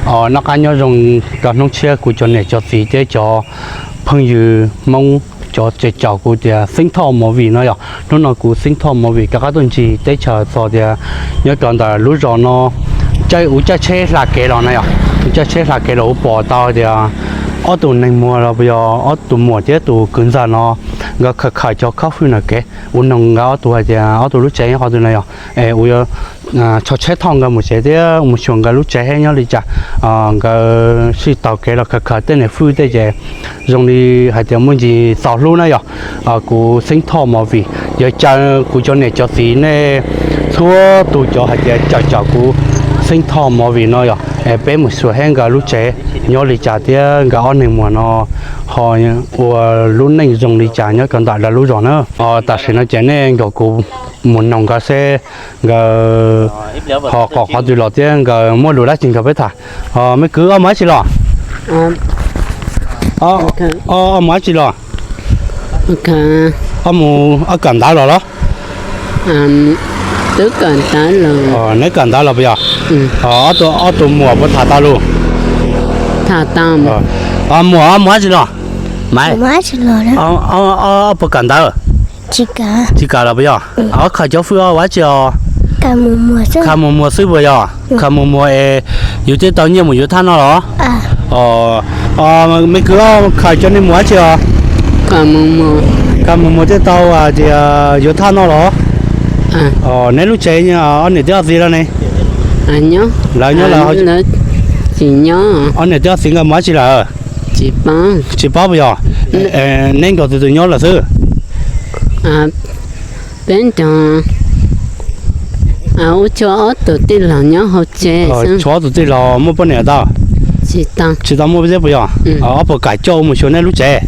Noj qab nyob zoo rau hnub tshiab kuv cov niam cov txiv thiab cov phooj ywg Hmoob, cov tseem caum kuv tias Xeeb Thoj Movie no yog. Hnub no kuv Xeeb Thoj Movie rov qab tuaj ncig teb chaws txog tias nyob rau ntawm lub zos no, caij, kuv caij tsheb hla kev los na yog, kuv caij tsheb hla kev los kuv pom tau tias ob tug neeg muag los puas yog ob tug muam thiab tus kwv ntxawg no, nkawd khaws khaws cov khob hwj no kev. Kuv noog nkawd ob tug hais tias ob tug lub tsev nyob qhov twg no yog, es kuv yuav tso tsheb thauj nkawd mus tsev thiab mus xyuas nkawd lub tsev thiab nyob li cas. Nkawd sij taug kev los khaws khaws tej niag hwj tej ces zoo li hais tias muaj ntsis txaus hlub na yog. Kuv Xeeb Thoj Movie yuav caw kuv cov niam cov txiv nej txhua tus cov hais tias caum caum kuv Xeeb Thoj Movie no yog, es peb mus xyuas thiab nkawd lub tsev nyob li cas thiab nkawd ob neeg muag no ho ua lub neej zoo li cas nyob rau ntawm lawv lub zos na. Tam sim no ces nej nrog kuv mus noog nkawd seb nkawd ho qhov qhov twg los thiab nkawd muaj lus dab tsi nrog peb tham. Me kwv, ob mus dab tsi los? Ob mus dab tsi los? Ob mus, ob kawm ntawv los los? Neb kawm ntawv los puas yog? Ob tug muam puas tham tau lus? Muam, ob mus dab tsi los? Maiv, ob puas kawm ntawv? Tsis kawm los puas yog? Ob khaws cov hwj ob ua dab tsi os? Khaws mus muag xwb puas yog? Khaws mus muag es yus thiaj tau nyiaj mus yuav thaj noj los? Me kwv, khaws cov niag muag dab tsi os? Khaws mus muag thiaj tau tias yuav thaj noj los? Neb lub tsev ob niam tij ob txiv lawv ne? Lawv nyob lawm. Ob niam tij ob txiv nkawd mus dab tsi lawm? Tsis paub puas yog? Neb nrog tus twg nyob lawm xwb? Peb nrog, ua tshuav ob tug tij laug nyob hauv tsev. Tshuav ob tug tij laug muaj poj niam tau? Tsis tau muaj thiab puas yog? Ob puas kam coj mus xyuas neb lub tsev?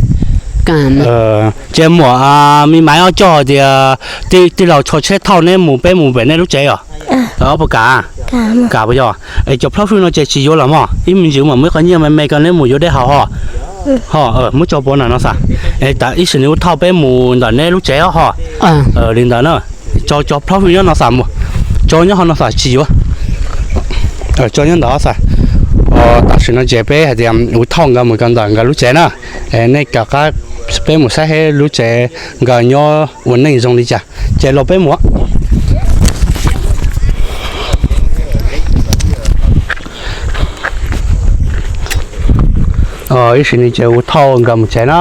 Ces muam, me maiv ob coj tias tij laug tso tsheb thauj neb mus, peb mus pem neb lub tsev os? Ob puas kam? Kam puas yog? Es cov plhaub hwj no ces tsis yuav los mog, ib me ntsis mam muab qhov nyiaj me me rau neb mus yuav dej haus ho. Ho muab tso puav ntawm no xav. Es tam ib sim nws ua thauj peb mus ntawm neb lub tsev ho. Li ntawd na, tso cov plhaub hwj nyob no xav mus, tso nyob ho no xav tsis yuav. Tso nyob ntawd xav. Tam sim no ces peb hais tias ua thauj nkawd mus rau ntawm nkawd lub tsev na. Nej rov qab peb mus saib seb lub tsev nkawd nyob ua neej zoo li cas ces los peb mus. Ib sim no ces ua thauj nkawd mus tsev na,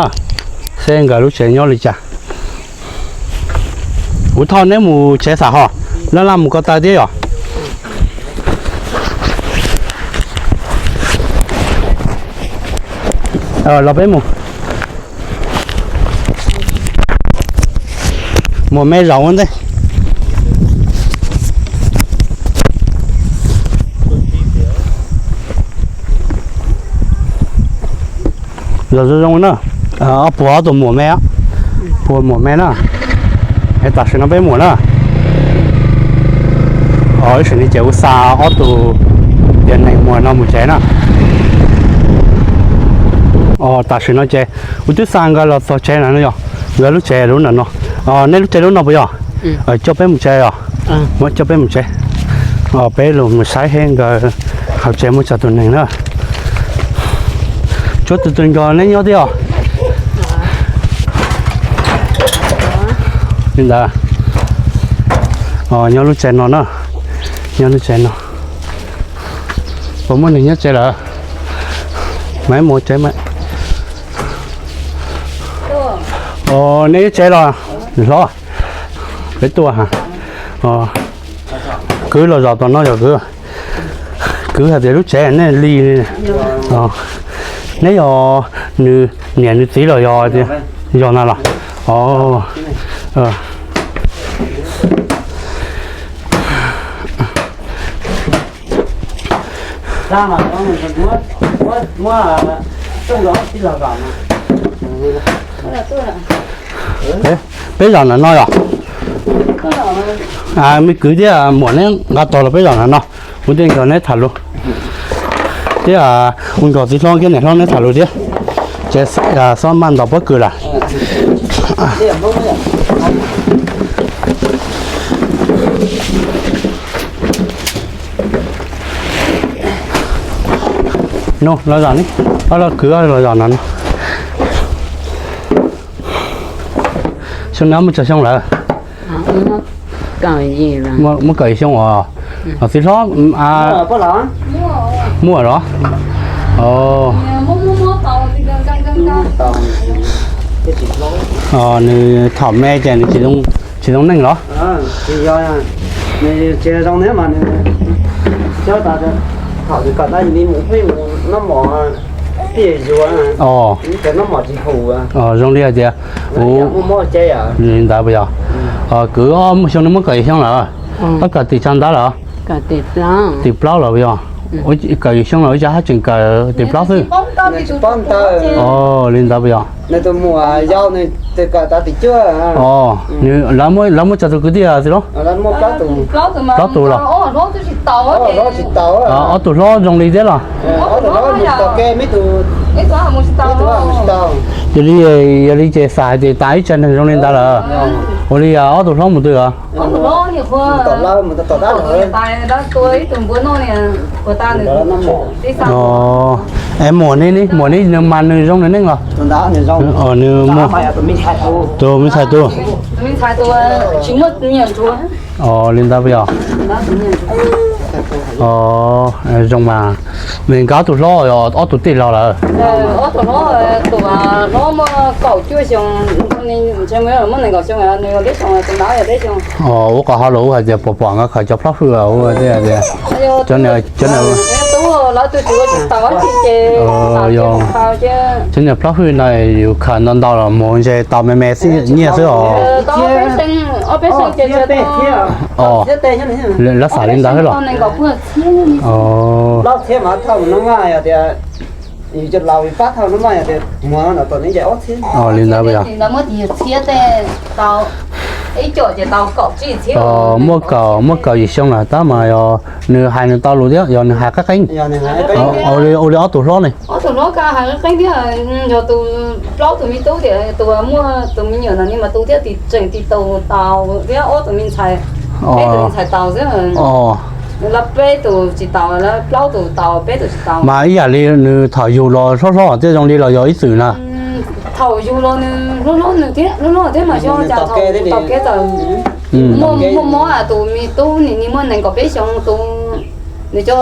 seb nkawd lub tsev nyob li cas. Ua thauj neb mus tsev xav ho, laj laj mus ko taw thiab yom. Los peb mus. Muag me zaum ua ntej. Los zoo zoo na. Ob puag ob tug muam me, puag muam me na. Es tam sim no peb mus na. Ib sim no ces kuv xa ob tug tias neeg muag no mus tsev na. Tam sim no ces kuv twb xa nkawd los txog tsev na no yog, nkawd lub tsev lub ntawm no. Nej lub tsev lub no puas yog? Coj peb mus tsev os. Muab coj peb mus tsev. Peb los mus saib seb nkawd hauv tsev muaj tsawg tus neeg na. Tsuav tus twg nrog neb nyob thiab os? Li ntawd. Nyob lub tsev no na. Nyob lub tsev no. Puas muaj neeg nyob tsev lawm? Maiv mus tsev mas. Neb nyob tsev los? Hlob, peb tuaj. Kwv los zaum tom no yog kwv. Kwv hais tias lub tsev nej li, neb yog nws niam nws txiv los yog tias yog na los? Peb zaum ntawm no yog? Me kwv thiab muam neb nqa tog los peb zaum ntawm no, kuv thiaj nrog neb tham lus thiab, kuv nrog txiv hlob thiab niam hlob neb tham lus thiab. Ces xob maj ntaus pob kws lawm. No los zos ni, los kwv los zos no. Xyoo no muaj tsawg xyoo lawm? Muaj kaum yim xyoo os. Txiv hlob muaj los? Nws thaum me ces nws tsis zoo neej los? Zoo li hais tias, li ntawd puas yog? Kwv, xyoo no muaj kaum yim xyoo lawm. Koj kawm tim tsawg ntawd lawm? Tim plaub lawm puas yog? Kaum yim xyoo lawm ua cas haj tseem kawm tim plaub xwb? Li ntawd puas yog? Nws, lawv muaj tsawg tus kwv tij txiv hlob? Plaub tus los? Ob tug hlob zoo li thiab los? Yog li, yog li ces xav hais tias tas ib tsev neeg zoo li ntawd lawm. Ua li ob tug hlob mus twg os? Es muam ne, muam ne nws mas nws zoo nws neej los? Nws, tus me ntxhais tus. Li ntawd puas yog? Zoo mas, nws nkawd ob tug hlob, ob tug tij laug lawm? Tus hlob muaj kaum cuaj xyoo, muaj nees nkaum xyoo, nws yog peb xyoo, tus ntawd yog peb xyoo. Ua qhov hauj lwm hais tias pom pom nkawd khaws cov plaub hwj ua tias, cov niag plaub hwj no yus khaws ntau ntau los mus ntshe tau me me nyiaj xwb os. Lawv xav li ntawd xwb los? Li ntawd puas yog? Muaj kaum yim xyoo lawm tab mas yog nws hais nws tau lus thiab yog nws hais qeeb qeeb? Ua li ob tug hlob ne? Ob tug hlob kuj hais qeeb qeeb thiab, yog tus plaub tus me tub tias tus muaj tus me nyuam no ne mas tu thiab tseem tis taus thiab ob tug me ntxhais, peb tus me ntxhais taus xwb. Lawv peb tus tsis taus, lawv plaub tus taus peb tus tsis taus. Mas ib yam li nws thaum yug los hlob hlob thiab zoo li los yog ib txwm na? Thaum yug los nws hlob hlob nws thiab, hlob hlob thiab mas xyov cas thaum taus kev txawm muaj mob, tus me tub nim niaj muaj nees nkaum peb xyoo tus, nws cov,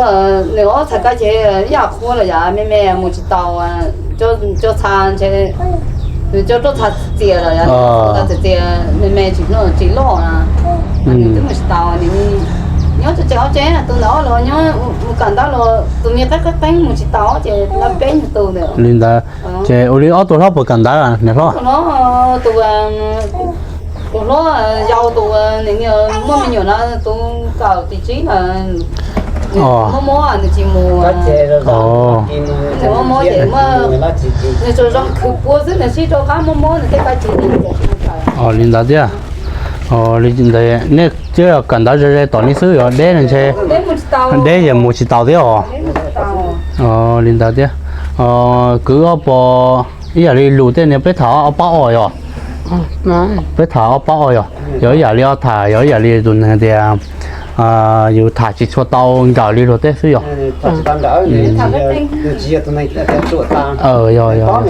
nws ob txhais kab ces ib yam qhua los yam me me mus tsis taus, cov txha ntshe nws cov roj txha txias los yam txias txias me me tsis loj na, nws twb mus tsis taus, nws nyob tsev ob tsev, tus ntawd los nyob mus kawm ntawv los tus me qeeb qeeb qeeb mus tsis taus ces lawv peb nyuag tus ntawd. Li ntawd ces ua li ob tug hlob puas kawm ntawv niam hlob? Tus hlob yau tus muaj me nyuam no tus kawm tim tsib na, mob mob nws tsis mus, nws mob mob ces nws tsuas zoo khwv pua xwb, nws sib rau qab mob mob nws thiaj kawm. Li ntawd thiab. Li ntawd nej twb kawm ntawv ze ze tom nej xwb yog deb no ntshe, deb ces mus tsis taus thiab os. Li ntawd thiab. Kwv, ob peb, ib yam li lus tej niag peb tham ob pab os yog, peb tham ob pab os yog, yog ib yam li ob tham yog ib yam li tus neeg tias yus tham tsis tshua tau nkawm li luag tej xwb yog. Yog, yog.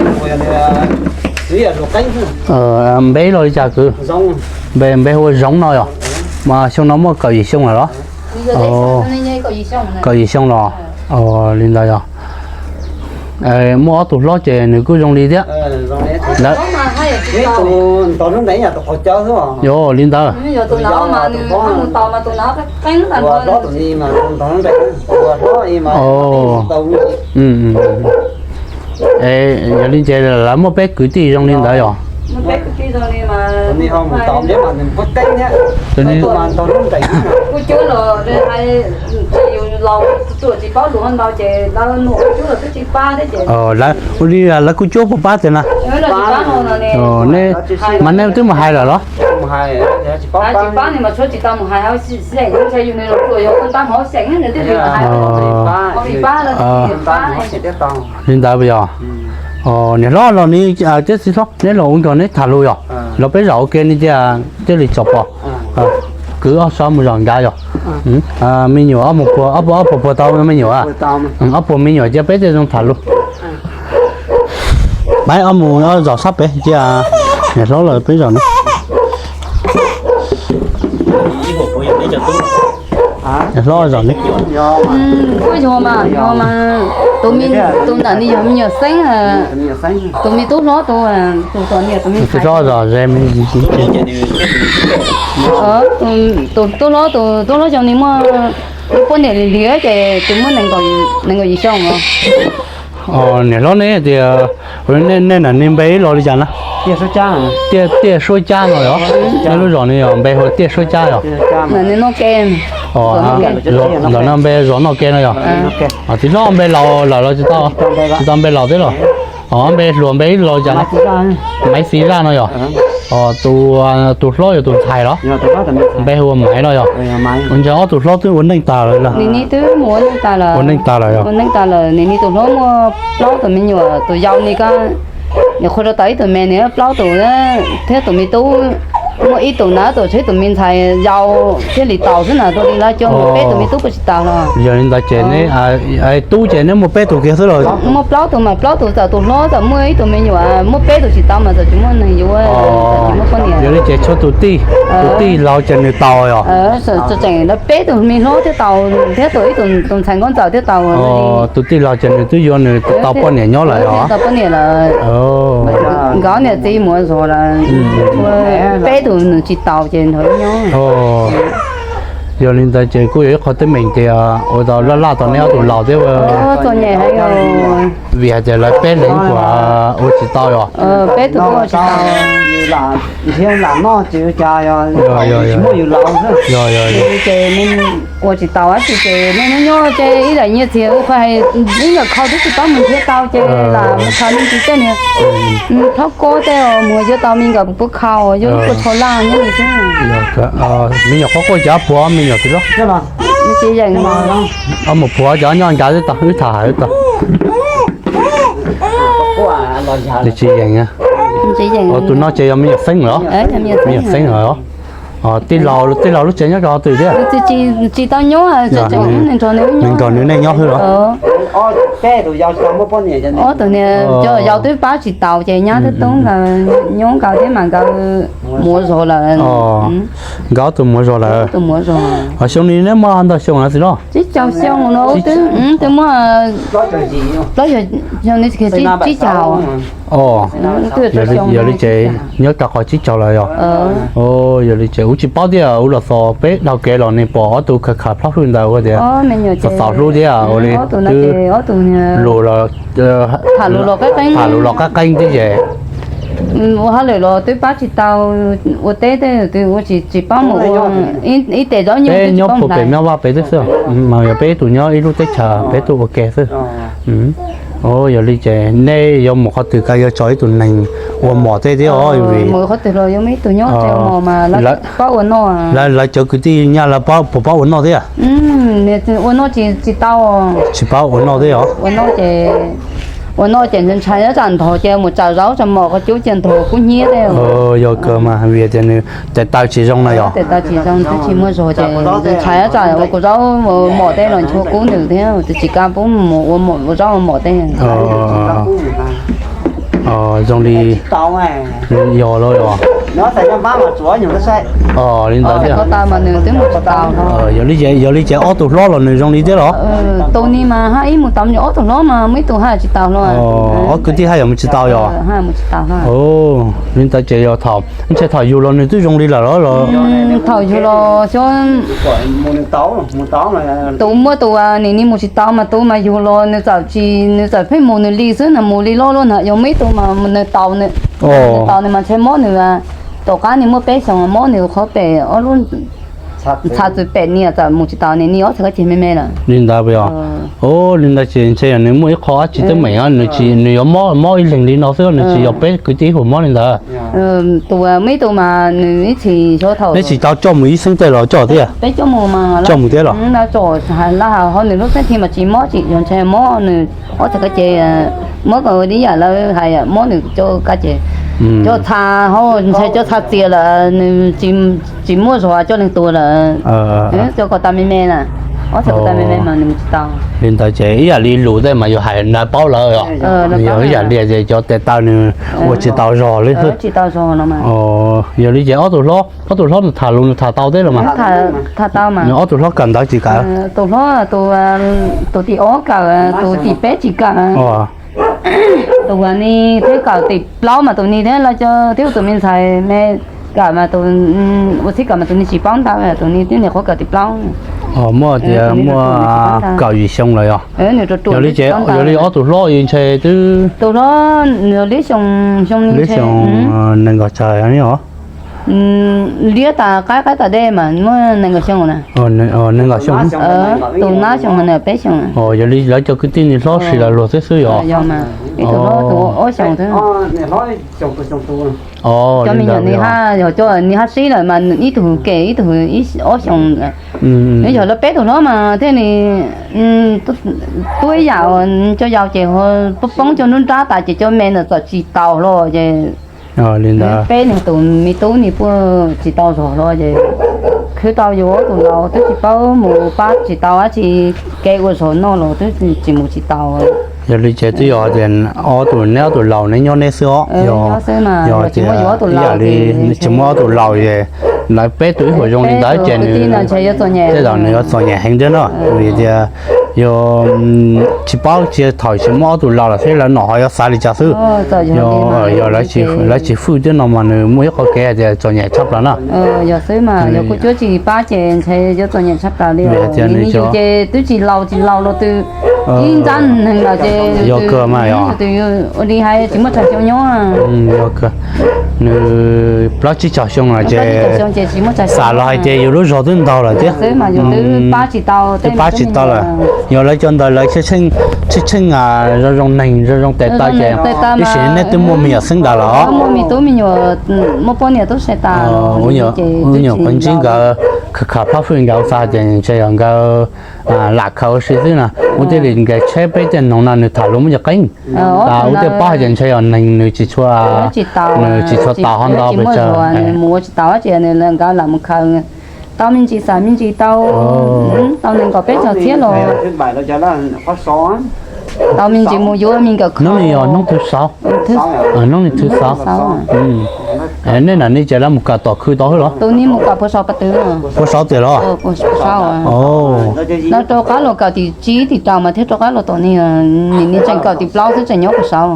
Npe los li cas kwv? Npe hu ua Zoov no yog? Mas xyoo no muaj kaum yim xyoo lawm los? Kaum yim xyoo los? Li ntawd yog. Muaj ob tug hlob ces nws kuj zoo li thiab. Yog li ntawd. Yog li ces lawv muaj peb kwv tij zoo li ntawd yog? Ua li lawv kuj cuab puas pab tiag na? Mas nej twb mus hais lawm los? Li ntawd puas yog? Niam hlob los ni, txiv hlob neb los ua nrog neb tham lus yog? Los peb zaum ua ke ni thiaj li txaus pom. Kwv, ob sab mus zaum nrad yog. Me nyuam ob puas, ob puas puas tau me nyuam? Ob puas me nyuam cia peb thiaj zoo tham lus. Peb ob mus zos sab pem cia niam hlob los peb zos ne. Niam hlob zos ne. Kuj yog mas, yog mas, tus me, tus ntawm ni yog me nyuam xeeb, tus me tub hlob, tus, tus tub hlob zos ze me, tus tub hlob, tus tub hlob xyoo ni muaj lub poj niam li hliv ces tus muaj nees nkaum yim xyoo os. Niam hlob, neb tias nej nam nws npe ib lo li cas na? Tiaj Suab Cab no yog? Nej lub zos no yog npe hu Tiaj Suab Cab yog? Noj Ke. Zos no npe zos Noj Ke no yog? Txiv hlob npe laus lawm los tsis tau? Tsis tau npe laus thiab los? Npe hluas npe ib lo li cas na? Maiv Xis Zaj no yog? Tus hlob yog tus ntxhais los? Npe hu ua Maiv no yog? Ua ntsia ob tug hlob twb ua neej tag lawm los? Ua neej tag lawm yog? Ua neej tag lawm, nws ni tus hlob muaj plaub tus me nyuam, tus yau ni ko, nws qhua rau tau ib tug me, nws plaub tus thiab tus me tub muaj ib tus na, tus tshiab tus me ntxhais yau thiaj li tau xwb na, tus li lawv coj mus peb tus me tub kuj tsis tau los. Yog li ntawd ces neb tub ces neb muaj peb tus kiag xwb los? Muaj plaub tus mas plaub tus, txawm tus hlob txawm muaj ib tug me nyuam, muaj peb tus tsis tau mas txawm tsis muaj neeg yuav, tsis muaj poj niam. Yog li ces tshuav tus tij, tus tij laus ces nws tau yog? Tseem lawv peb tus me hlob thiaj tau, thiab tus ib tus tus ntxhais nkauj ntxawm thiaj tau. Tus tij laus ces nws twb yuav nws tau poj niam nyob lawm os? Tau poj niam lawm. Nkawd niam txiv mus zov lawm, peb tus nws tsis tau ces nrog nyob. Yog li ntawd ces kuj yog ib qho teeb meem tias ua tau laj laj tau neb ob tug laus thiab. Txom nyem heev. Vim hais tias lawv peb leeg kuj ua tsis tau yog? Peb tus kuj ua tsis tau. Nrhiav lam noj ces ua cas yog, yog, yog, yog, yog, ces ua tsis tau dab tsi ces nej nyob nyob ces ib daim nyiaj txiag ua qhov hais ib nkawm khau twb tsis paub mus nrhiav tau ces lam mus khaws me ntsis tej niag thob kob tej mus yuav tau me nkawm puav khau yuav lub kua tsho laj nyob li xwb. Me nyuam qhuav quaj cov puav me nyuam tsis loj. Tsis yeem. Mus puav cov nyob nrad wb tau, wb tham hais wb tau. Tsis yeem. Tus no ces yog me nyuam xeeb los? Me nyuam xeeb los. Tij laus, tij laus lub tsev nyob rau qhov twg thiab? Tsis tau nyob, nws nrog nws nej nyob xwb los? Ob tug niag cov yau twb pab tsis taus ces nyab twb tub nkawd nyob nkawd thiab mas nkawd mus ua zog lawm. Nkawd ob tug mus ua zog lawm. Xyoo li neb muaj ntau xyoo lawm xwb los? Tsib caug xyoo no, twb muaj plaub caug, xyoo no tsib caug. Yog li ces nyob rau qhov tsib caug lawm yog? Yog li ces kuv tsis paub thiab, kuv los xaus peb dhau kev los nws pom ob tug khaws khaws plaub hwj ntawd ua tias xaus xaus hlub thiab ua li twb lus los, tham lus los qab qeeb thiab ces ua hauj lwm los twb pab tsis tau, ua teb tej ua tsis tsis paub mus ua, ib tes zaub nyuj peb nyob puag pem Nyab Vaj pem xwb xwb, mas yog peb ib tug nyob ib lub teb chaws peb tuaj ua ke xwb. Yog li ces nej yuav mus qhov twg koj yuav tso ib tug neeg ua mos tej thiab os? Mus qhov twg los yuav muaj ib tug nyob ua mos mas lawv cov kwv tij nyaj lawv puas paub ua noj thiab? Ua noj tsis tsis tau. Tsis paub ua noj thiab os? Ua noj ces, ua noj ces ntshai ntshai nyob tsam nrog ces mus tsaws zaub tsaws mos qhov cub ces nrog kub hnyiab tej. Yog kawg mas vim tias nws tes taw tsis zoo na yog? Tes taw tsis zoo twb tsis muaj zog ces ntshai nyob tsam ua kuv zaub mos tej los nchuav kub nws thiab, twb tsis kam pub mus ua zaub ua mos tej. Zoo li yog los yog? Li ntawd thiab. Yog li ces ob tug hlob los nws zoo li thiab los? Tus ni mas haj ib mus tau, ob tug hlob mas muaj ib tug haj tsis tau hlo. Ob kwv tij haj yam mus tsis tau yog? Li ntawd ces yog thaum ntshe thaum yug los nws twb zoo li lawm los? Thaum yug los xyov, tus muaj tus nim ni mus tsis tau mas tus mas yug los nws txawm tsis, nws txawm pheej mus nws li xwb, nws mus li loj luaj na. Yog muaj ib tug mas nws tau, nws tau nws mas ntshe mob nws, tom qab nws muaj peb xyoos mob nws qhov pem ob lub ntxhais txwv pem ni txawm mus tsis tau, nim ni ob txhais kab ceg me me lawm. Li ntawd puas yog? Li ntawd ces ntshe yog nws muaj ib qho dab tsi teeb meem, nws tsis, nws yuav mob mob ib leeg li no xwb, nws tsis yog peb kwv tij ib hu mob li ntawd. Tus muaj ib tug mas nws ib txhis xyov thaum neb tsis tau coj mus ib xeeb tej los coj thiab? Peb coj mus mas coj mus thiab los? Laj ho nws lub xeeb thi mas tsis mob tsis yog ntshe mob nws ob txhais kab ceg, mob kom li yam lawv hais mob nws cov kab ceg, cov txha ho ntshe cov txha txias lawm nws tsis tsis muaj zog coj leej tuag lawm. Cov kom tas me me na, ob txhais kom tas me me mas nws mus tsis tau. Li ntawd ces ib yam li lus tej mas yus hais lawv paub lawm os. Yog ib yam li tias cov tes taw nws ua tsis tau zog li xwb. Yog li ces ob tug hlob, ob tug hlob nws tham lus nws tham tau thiab los mas. Nws ob tug hlob kawm ntawv tsis kawm? Tus hlob, tus tim ob kawm, tus tim peb tsis kawm. Tus ni thiab kawm tim plaub mas tus ni thiab lawv cov thiab tus me ntxhais me kawm mas tus ua txhib kawm mas tus ni tsis paub ntawv, tus ni twb niam qhuav kawm tim plaub. Muaj tias muaj kaum yim xyoo lawm yog? Yog li ces yog li ob tug hlob ntshe twb, tus hlob liab xyoo, xyoo li xyoo nees nkaum tsawg os. Liab tas qaib qaib tas dej mas muaj nees nkaum xyoo na. Nees nkaum xyoo. Tus nab xyoo mas nws peb xyoo. Yog li lawv cov kwv tij nws hlob sis lawv luag xwb xwb yog? Yog mas ib tug hlob tus ob xyoo xwb. Cov me nyuam nws haj yog cov nws haj sib lawm mas ib tug kem ib tug ob xyoo. Nws yog lawv peb tug hlob mas thiaj li tub ib yam cov yau ces poob cov nruab nrab tas ces cov me ntawd txawm tsis taus los ces peb niag tus me tub ni puag tsis tau zog los ces khwv tau yus ob tug laus twb tsis paub mus pab tsis tau dab tsi, kev ua zog noj los twb tsis mus tsis tau. Yog li ces twb yog tias ob tug neb ob tug laus neb nyob neb xwb os. Yog tias ib yam li tsis muaj ob tug laus ces lawv peb tug ib huam zoo li ntawd ces nws tej zaum nws yuav txom nyem heev thiab no, vim tias yog tsis paub tsis thaum tsis muaj ob tug laus lawm thiab lawv nom ho yuav xav li cas xwb. Yog lawv tsis hwj thiab no mas nws muaj ib qhov kev hais tias txom nyem tshaj plaws na. Yog xwb mas yog kuv cuab tsis pab ces ntshe yuav txom nyem tshaj plaws li. Vim tias nws ces twb tsis laus tsis laus los twb ib nrab neeg lawm ces yog kawg mas yog ua li hais tsis muaj tsawg xyoo nyob. Nws plaub tsib caug xyoo lawm ces xam los hais tias yus lub zog twb ntaug lawm thiab. Twb pab tsis tau lawm. Yog lawv cov ntawd lawv tsheej tsheej zoo zoo neeg zoo zoo tes taw ces ib sim neb twb muaj me nyuam xeeb ntawd lawm os. Muaj me tub me nyuam, muaj poj niam tub se tas. Ub, nyuam qhuav ntsib nkawd khaws khaws plab fwj nkawd xav tias ntshe yog nkawd lam khaws ua si xwb na. Ub, thiaj li nkawd tsheb peb tej noog no nws tham lus muaj cov qeeb tas ub tej pab ces ntshe yog neeg nws tsis tshua, nws tsis tshua taus ho ntau pes tsawg. Mus ua tsis taus ces nkawd lam mus khaws tau me ntsis xam me ntsis tau, tau nees nkaum peb caug txhiab los tau me ntsis mus yuav me nkawm. Hnub no yog hnub thứ sáu. Hnub no thứ sáu. Nej na nej ces lawv mus kawm tom khw tau hwb los? Tus ni mus kawm puag saud pas twg. Puag saud tiag los? Puag saud. Lawv rov qab los kawm tim tsib tim rau mas thiab rov qab los tom ni, nim ni tseem kawm tim plaub xwb tseem nyob puag saud.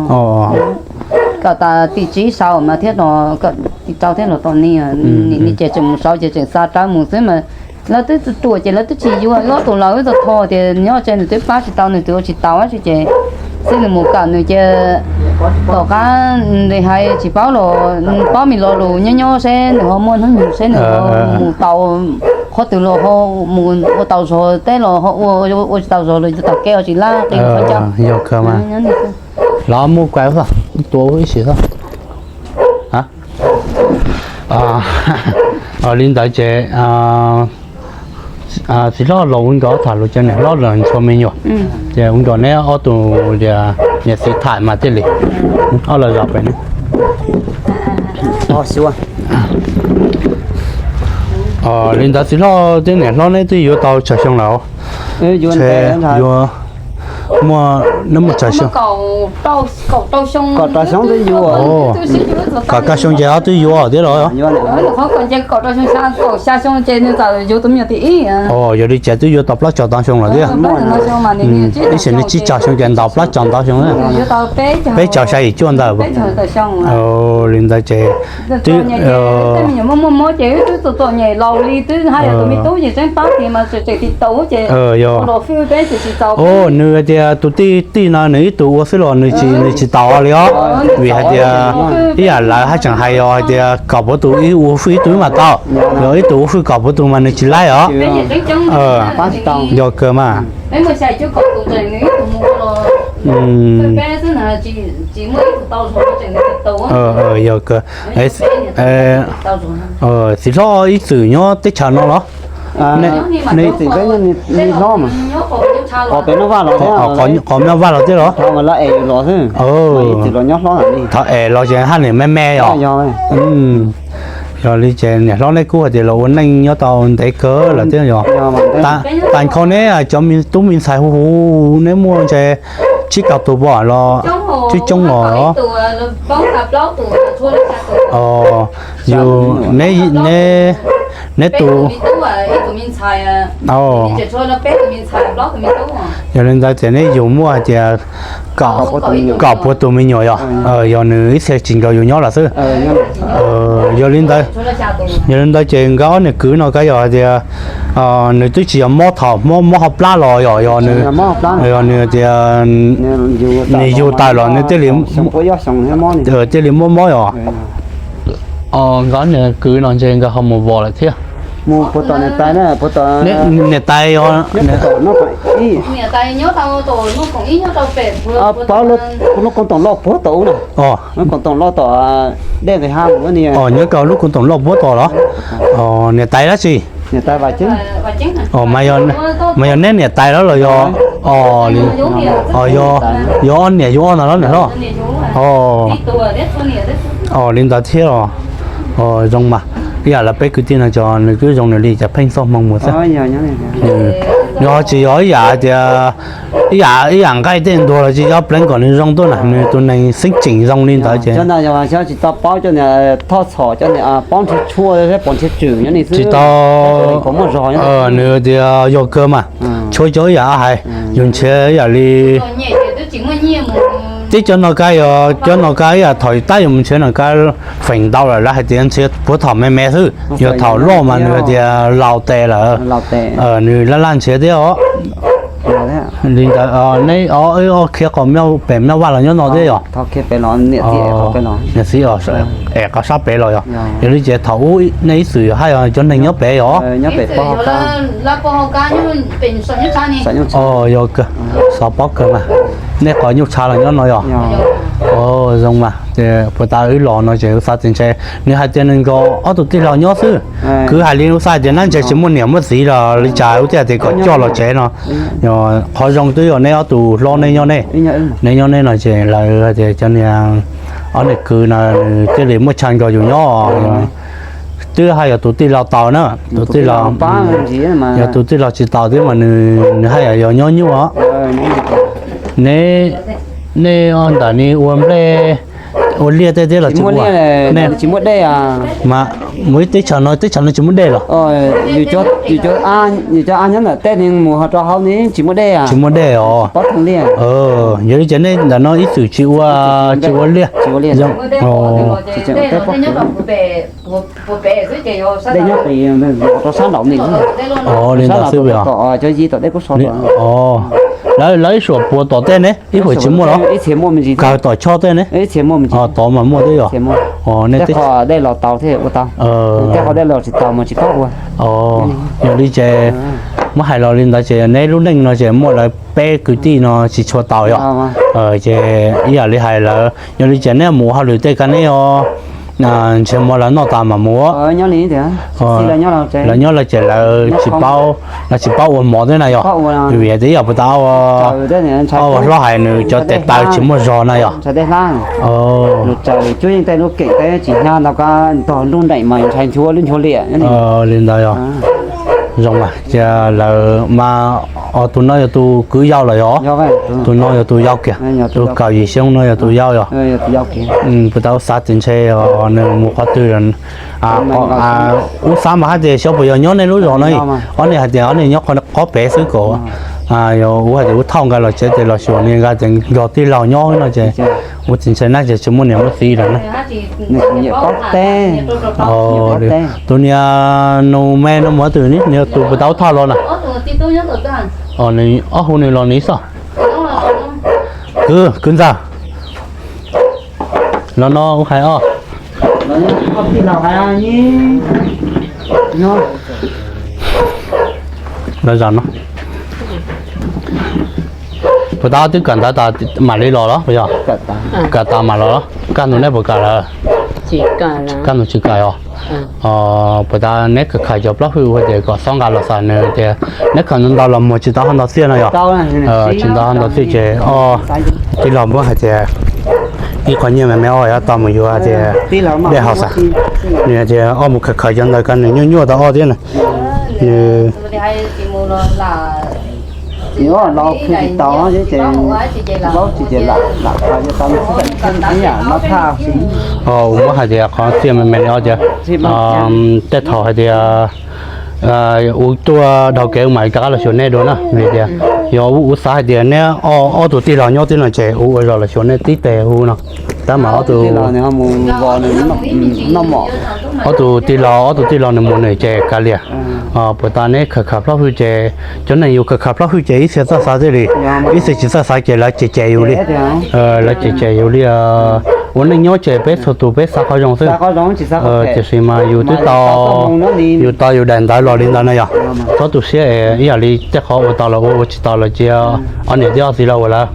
Kawm tas tim tsib saud mas thiab los kawm tim rau thiab los tom ni, nim ni ces tseem mus saud ces tseem xa rawv mus xwb mas lawv twb ruam ces lawv twb tsis yuav, ob tug laus wb tau tho tias nyob tsev nws twb pab tsis tau nws twb ua tsis tau dab tsi ces xwb nws mus kawm nws ces tom qab nws hais tsis paub los nws paub me lo lus nyob nyob seb nws ho muaj hnub nyoog seb nws ho mus tau qhov twg los ho mus ua tau zog teb los ho ua ua tsis tau zog los tau kev ho tsis laj qi qhov ncauj. Los muaj kuv tua ib sim xwb. Li ntawd ces txiv hlob los ua nkawd tham lus cov niam hlob los ntshua me nyuam, ces ua nkawd neb ob tug niam txiv tham mas thiaj li ob los zos pem ne. Li ntawd txiv hlob thiab niam hlob neb twb yuav tau tsawg xyoo lawm? Yuav muaj, neb muaj tsawg xyoo? Kaum rau xyoo twb yuav. Kaum rau xyoo ces ob twb yuav thiab los? Yog li ces twb yuav tau plaub caug ntau xyoo lawm thiab. Ib sim neej tsib caug xyoo ces ntaus plaub caug ntau xyoo na. Peb caug xya yim cuaj ntawd. Li ntawd ces twb nws hais tias tus tij tij no nws ib tug ua xwb los nws tsis, nws tsis taus li os. Vim hais tias ib yam lawv haj tseem hais os hais tias kom puav tus ib ua fwj ib tug ib mas tau, yog ib tug ua fwj kom puav tus mas nws tsis laib os. Yog kawg mas. Yog kawg. Txiv hlob ib txwm nyob teb chaws no los? Qhov nyob vaj los thiab los? Thaum es los ces haj niam me me os. Yog li ces niam hlob neb kuj hais tias los ua neej nyob tau ntev kawg lawm thiab yog. Tas nkaus neb cov tub me ntxhais huv huv neb muaj ntshe tsib caug tus pom los coob coob os. Yus, neb, neb tus, yog li ntawd tias neb yus muaj hais tias kaum puas tus me nyuam yog, yog nws ib txhia tsis nrog yus nyob lawm xwb. Yog li ntawd, yog li ntawd ces nkawd ob niam kwv no kab yog hais tias nws twb tsis yog mob thaum mob mob hauv plab los yog, yog nws, yog nws tias nws yug tawm los nws thiaj li, thiaj li mob mob yog. Nkawd ob niam kwv no ntshe nkawd ho mus vos lawm thiab. Niam tais, lub koog toom loj puag tom ub na. Lub koog toom loj tom dej nqis hab. Nyob rau lub koog toom loj puag tom los? Niam tais dab tsi? Mas yog neb niam tais los los yog? Yog ob niam yug ob no los niam hlob? Li ntawd thiab os. Zoo mas, ib yam li peb kwv tij no ces nws twb zoo nws li cas pheej txoj hmoo mus xwb. Nws ho tsis yog ib yam hais tias ib yam, ib yam nqaij tej ntuag los tsis yog, pleev kom nws zoo tuaj na, nws tus neeg xeeb tseem zoo li ntawd ces. Tsis tau paub cov niag thoj txhom cov niag pob nrhiav tshuaj thiab pob nrhiav tswm nyob ni xwb. Tsis tau, nws tias yog kawg mas, tshuav cov ib yam hais, yus nrhiav ib yam li tib cov no kab, yog cov no kab ib yam thaum tab yus mus nrhiav no kab feem ntau lawm lawv hais tias nrhiav puag thaum me me xwb, yog thaum loj mas nws tias laus tes lawm, nws laj laj nrhiav thiab os. Li ntawd neb ob khiav qhov pem Maj Vaj los nyob no thiab yog? Niam txiv es qhov sab pem los yog? Yog li ces thaum ub nej ib txwm haj yog cov neeg nyob pem yog? Yog, xov pob kawg mas, nej qhov nyuj tsha los nyob no yog? Zoo mas, puas tas wb los no ces wb xav tias ntshe nws hais tias nws nkaus ob tug tij laug nyob xwb. Kwv hais li wb xav tias nab ntshe tsis muaj niam muaj txiv los li cas wb thiaj tias kom coj los tsev no. Qhov zoo twb yog neb ob tug hlob neb nyob nej, neb nyob nej no ces lawv tias cov niag ob niam kwv no nws thiaj li muaj chaw nrog yus nyob. Twb haj yog tus tij laug tau na, tus tij laug, yog tus tij laug tsis tau thiab mas nws, nws haj yam yog nyob nyuaj os. Nej, nej ntawm ni ua nplej, ua liaj tej thiab los tsis ua? Tsis muaj dej. Mas mus ib teb chaws no teb chaws no tsis muaj dej los? Yus cov av nyob ntawm tej ni mus ho rau hauv ni tsis muaj dej. Tsis muaj dej os. Yog li ces nej ntawm no ib txwm tsis ua, tsis ua liaj. Li ntawd xwb os. Lawv ib suam puas tom tej ne, ib puas tsis muaj los? Kawg tom choj tej ne? Tod mas muaj thiab yog? Yog li ces muab hais los li ntawd ces neb lub neej no ces muaj lawv peb kwv tij no tsis tshua tau yog? Ces ib yam li hais lawv, yog li ces neb mus ua hauj lwm tej kab neb os, ntshe muab lawv noj tas mas mus. Lawv nyob lawv ces lawv tsis paub, lawv tsis paub ua mov thiab na yog? Vim tias ib yam puas tas ob hlob hais nws cov tes taw tsis muaj zog na yog? Li ntawd yog, zoo mas cia lawv mas, tus no yog tus kwv yau los yog? Tus no yog tus yau kiag, tus kaum yim xyoo no yog tus yau yog? Puas tau xav tias ntshe nws mus qhov twg, ub xav mas hais tias xyov puas yog nyob nej lub zos no, ob niag hais tias ob niag nyob qhov pem xwb kom, yog ub hais tias ub thauj nkawd los tsev ces los xyuas nkawd tias nrog tij laug nyob no ces ub tsis ntshai na ces tsis muaj niam muaj txiv lawm na. Tus niag nus me no mus twg ne, niag tus puas tau thauj los na? Ob hu nws los nws xwb. Kwv, kwv ntxawg, los no ub hais os. Lawv zam no, puas tau twb kawm ntawv tas mam li los los puas yog? Kawm tas mam los los? Kaj ntug neb puas kawm lawm? Kaj ntug tsis kawm os. Puas tas neb kawm khaws cov plaub hwj ua tias kom xob nqa los xav nws tias neb khaws ntau ntau los muag tsis tau hov ntau txiaj no yog? Tsis tau hov ntau txiaj ces tij laug muab hais tias Ib qho nyiaj me me ob, tos mus yuav tias dej haus xav. Nws tias ob mus khaws khaws cov ntawd ko nws nyuaj nyuaj tau ob thiab na. Nws Ua muab hais tias qhov txiaj me me li ob tias tej thaum hais tias ua tuaj dhau kev ua mam rov qab los xyuas nej dua na, vim tias yog ua xav hais tias neb ob tug tij laug nyob twb no ces ua ua zog los xyuas nej tib teg hu no. Tab mas ob tug, ob tug tij laug, ob tug tij laug nws mus nws ces kav liam. Puas tas neb khaws khaws plaub hwj ces cov neeg yus khaws khaws plaub hwj ces ib txhia txawj xav thiaj li, ib txhia tsis txawj xav ces lawv cem cem yus li. Lawv cem cem yus li. Ua neej nyob ces peb txhua tus peb xav qhov zoo xwb. Tiam sis mas yus twb tau, yus tau yus daim ntawv los li ntawd na yog. Txhob tu siab es ib yam li tej qhov ua tau los ua, ua tsis tau los cia ob niam tij ob txiv los ua lawm.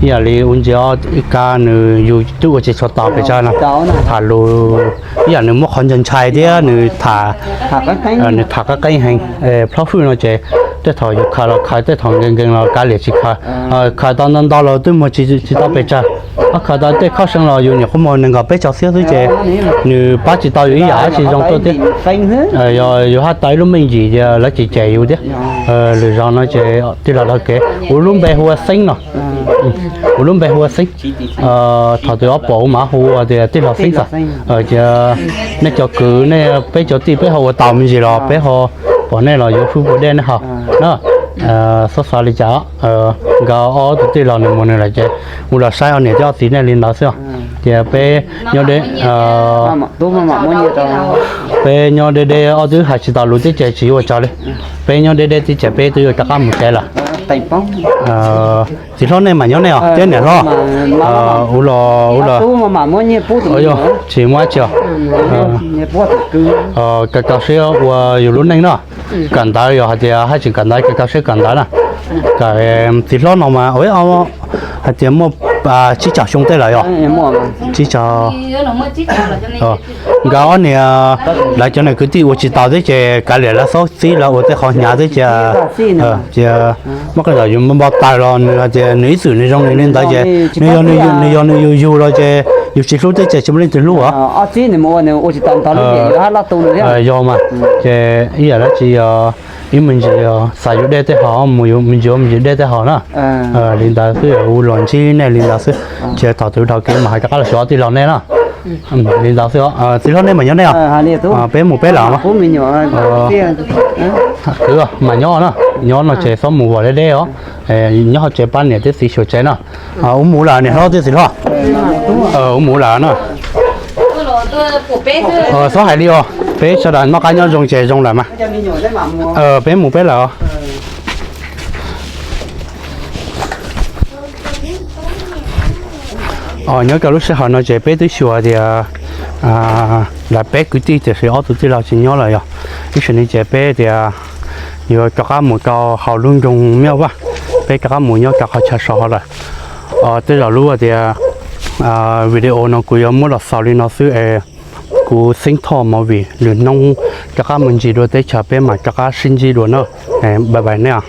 Ib yam li ua ntsia ib kab nws yus twb ua tsis tshua tau pes tsawg no, tham lus ib yam nws muab qhov ntshai ntshai thiab nws tham, nws tham qeeb qeeb heev. Plaub hwj no ces tej thaum yus khaws los khaws tej thaum nkees nkees los kav liam tsis khaws. Khaws tau ntau ntau los twb muag tsis tau pes tsawg. Ob khaws tau tej khob seeb los yus nyuam qhuav muag nees nkaum peb caug xiab xwb ces nws pab tsis tau yus ib yam dab tsi zoo tuaj thiab. Yog yus haj tau ib lub me ntsis ces lawv cem cem yus thiab. Lwm zaus no ces tij laug dhau kev ua lub npe hu ua Xeeb no. Ua lub npe hu ua Xeeb. Thaum twg ob pom ua mas hu ua tias tij laug Xeeb xwb. Ces nej cov kwv nej peb cov tij peb ho ua tau me ntsis los peb ho pom nej los yuav fwj ua dej nej haus na. Txhob xav li cas, nkawd ob tug tij laug nws mus nws lawm ces ua los saib ob niam thiab ob txiv nej li ntawd xwb. Ces peb nyob deb, peb nyob deb deb ob tug hais tsis tau lus thiab ces tsis yuav ua tsaug li. Peb nyob deb deb thiab ces peb twb yuav rov qab mus tsev lawm. Txiv hlob nej mas nyob nej os thiab niam hlob? Ua los ua los, tsis muaj dab tsi os. Kaw kaw siab ua yus lub neej no. Kawm ntawv yog hais tias haj tseem kawm ntawv, kaw kaw siab kawm ntawv na. Kawm txiv hlob no mas hais tias muaj tsib caug xyoo tej lawm yog? Tsib caug. Nkawd ob niam, lawv cov niag kwv tij ua tsis tau thiab ces kav liam lawv txhob txib lawv ua tej qhov hnyav thiab ces, ces muab qee zaum yus npau taws los nws hais tias nws ib txwm nws zoo li ntawd ces nws yog nws yug yug los ces yus tsis hlub thiab ces tsis muaj leej twg hlub os. Yog mas, ces ib yam dab tsi yog ib me ntsis xav yuav dej tej haus, mus yuav me ntsis ua me ntsis dej tej haus na. Li ntawd xwb, ua luag ntsib nej li ntawd xwb. Ces thaum twg dhau kev mas hais rov qab los xyuas tij laug nej na. Li ntawd xwb. Txiv hlob nej mas nyob nej os? Peb mus peb lawm. Kwv mas nyob na, nyob no ces txhob mus vom deb deb os. Nyob hauv tsev pab niam thiab txiv xyuas tsev na. Ua mus lawm niam hlob thiab txiv hlob? Ua mus lawm na. Txhob hais li os, peb sawv daws noj qab nyob zoo ces zoo lawm mas. Peb mus peb lawm os. Nyob rau lub sij hawm no ces peb twb xyuas tias lawv peb kwv tij tiam sis ob tug tij laug tsis nyob lawm yog. Ib sim no ces peb tias yuav rov qab mus rau hauv lub nroog Miaj Vaj, peb rov qab mus nyob rau qhov chaw so hauv lawm. Tej zaum lub tias video no kuv yuav muab los xaus li no xwb es kuv Xeeb Thoj Movie lwm hnub rov qab mus ntsis dua teb chaws peb mam rov qab sib ntsib dua na. Bye bye nej.